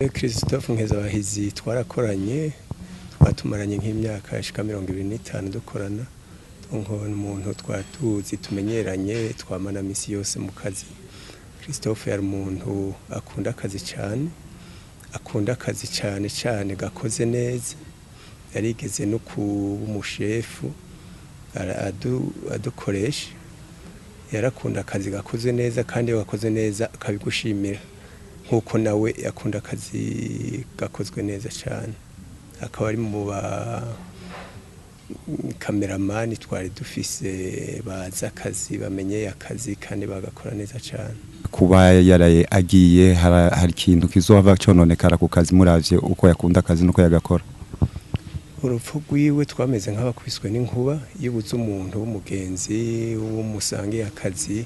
Christophe Nkezabahizi twarakoranye, twatumaranye nk'imyaka ishika 25 dukorana. Donc umuntu twatuzi, tumenyeranye, twamana misi yose mu kazi. Christophe yari umuntu akunda akazi cyane, akunda akazi cyane cyane gakoze neza. Yarigeze no kuba umushefu adukoresha. Yarakunda akazi gakoze neza, kandi iyo gakoze neza akabigushimira, nk'uko nawe yakunda akazi gakozwe neza cyane. Akaba ari mu ba kameramani twari dufise bazi akazi, bamenyeye akazi kandi bagakora neza cyane. Kuba yaraye agiye, hari ikintu kizohava cononekara ku kazi muravye uko yakunda akazi nuko yagakora? Urupfu rwiwe twameze nk'abakubiswe n'inkuba. Iyo ubuze umuntu w'umugenzi, w'umusangiye akazi,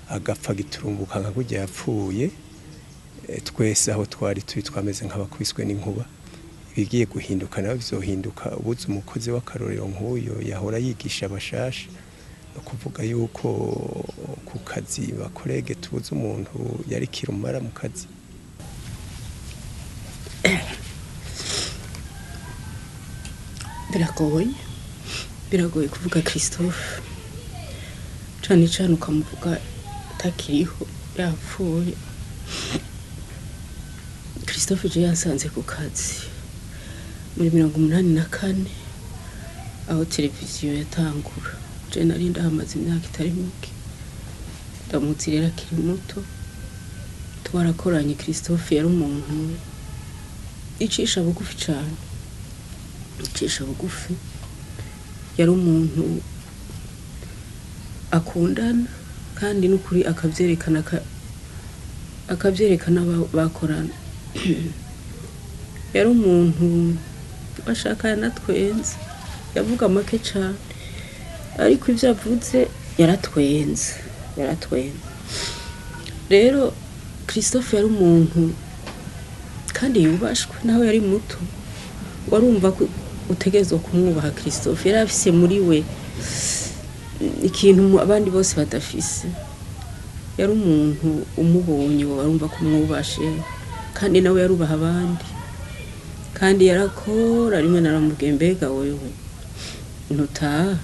agapfa giturumbuka nka kurya yapfuye, twese aho twari turi twameze nk'abakubiswe n'inkuba. Ibigiye guhinduka nawe bizohinduka. Ubuze umukozi w'akarorero nk'uyo yahora yigisha abashasha, no kuvuga yuko ku kazi bakorege tubuze umuntu yari kirumara mu kazi. Biragoye, biragoye kuvuga Christophe, cane cane ukamuvuga atakiriho, yapfuye. Christophe je yasanze ku kazi muri 84, aho televiziyo yatangura. Je nari ndahamaze imyaka itari mike, ndamuzi rero akiri muto, twarakoranye. Christophe yari umuntu icisha bugufi cane, icisha bugufi. Yari umuntu akundana, kandi n'ukuri akavyerekana, akavyerekana bakorana. Yari umuntu washaka yanatwenze, yavuga make cane, ariko ivyo avuze yaratwenze, yaratwenze. Rero Christophe yari umuntu kandi yubashwe, naho yari muto warumva ko utegerezwa kumwubaha. Christophe yari afise muri we ikintu abandi bose badafise. Yari umuntu umubonye warumva ko umwubashe, kandi nawe yarubaha abandi, kandi yarakora. Rimwe naramubwiye: "Mbega wewe ntutaha?"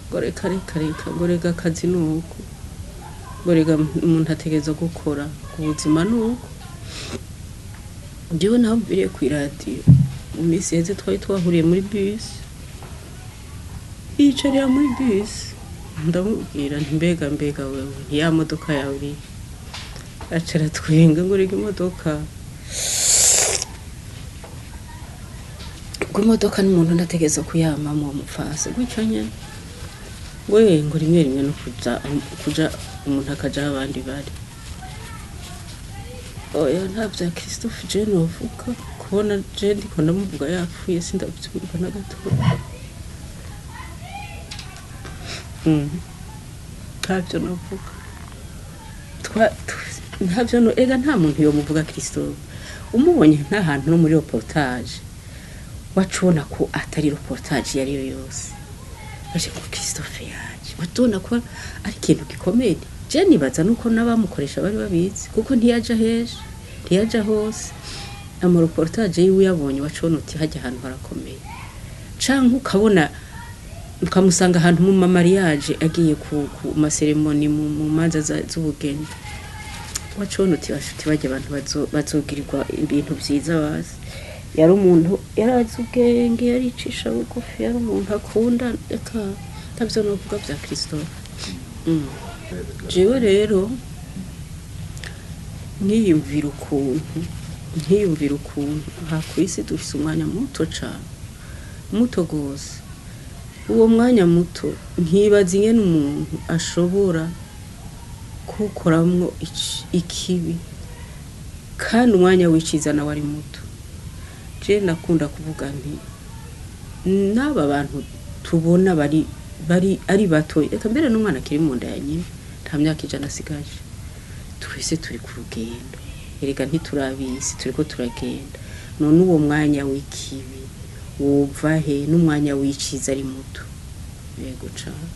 Ngo: "Reka, reka, reka," ngo: "Rega akazi nuko," ngo: "Rega umuntu ategerezwa gukora ku buzima nuko." Jewe namubwiriye kw'iradiyo mu minsi iheze, twari twahuriye muri bisi, yicarira muri bisi. Ndamubwira nti: Mbega wewe, nti ya modoka yawe irihe?" Aca aratwenga ngo: "Rega imodoka," ngo: "Imodoka n'umuntu ndategerezwa kuyamamwo uwo mupfasi gutyo nyene." We ngo rimwe rimwe no kuja umuntu akaja aho abandi bari. Oya, nta vya Christophe je novuga. Kubona je ndiko ndamuvuga yapfuye, sindavyumva na gatoya. Ntavyo novuga. Ntavyo no ega nta muntu yomuvuga Christophe. Umubonye nk'ahantu no muri reportage, waca ubona ko atari reportage iyo ariyo yose. Baje ngo Christophe yaje, watubona ko ari ikintu gikomeye. Je nibaza nuko n'abamukoresha bari babizi, kuko ntiyaja henshi, ntiyaja hose. Amareportage yiwe uyabonye waca ubona uti hajya ahantu harakomeye. Canke ukabona ukamusanga ahantu mu mamariage, agiye ku maseremoni, mu manza z'ubugeni, waca ubona uti bashuti bajya abantu bazogirirwa ibintu vyiza bazi. Yari umuntu yarazi ubwenge, yaricisha bugufi, yari umuntu akunda. Eka, ntavyo novuga vya Christophe. Jewe rero nkiyumvira ukuntu aha kw'isi dufise umwanya muto cane, muto gose. Uwo mwanya muto, nkibaza ingene umuntu ashobora kuwukoramwo ikibi, kandi umwanya w'iciza nawe ari muto. Je ndakunda kuvuga nti n'aba bantu tubona bari ari bato, eka mbere n'umwana akiri mu nda ya nyina, nta myaka 100 asigaje, twese turi ku rugendo. Erega ntiturabizi, turiko turagenda. None uwo mwanya w'ikibi wova he, n'umwanya w'iciza ari muto? Yego cane.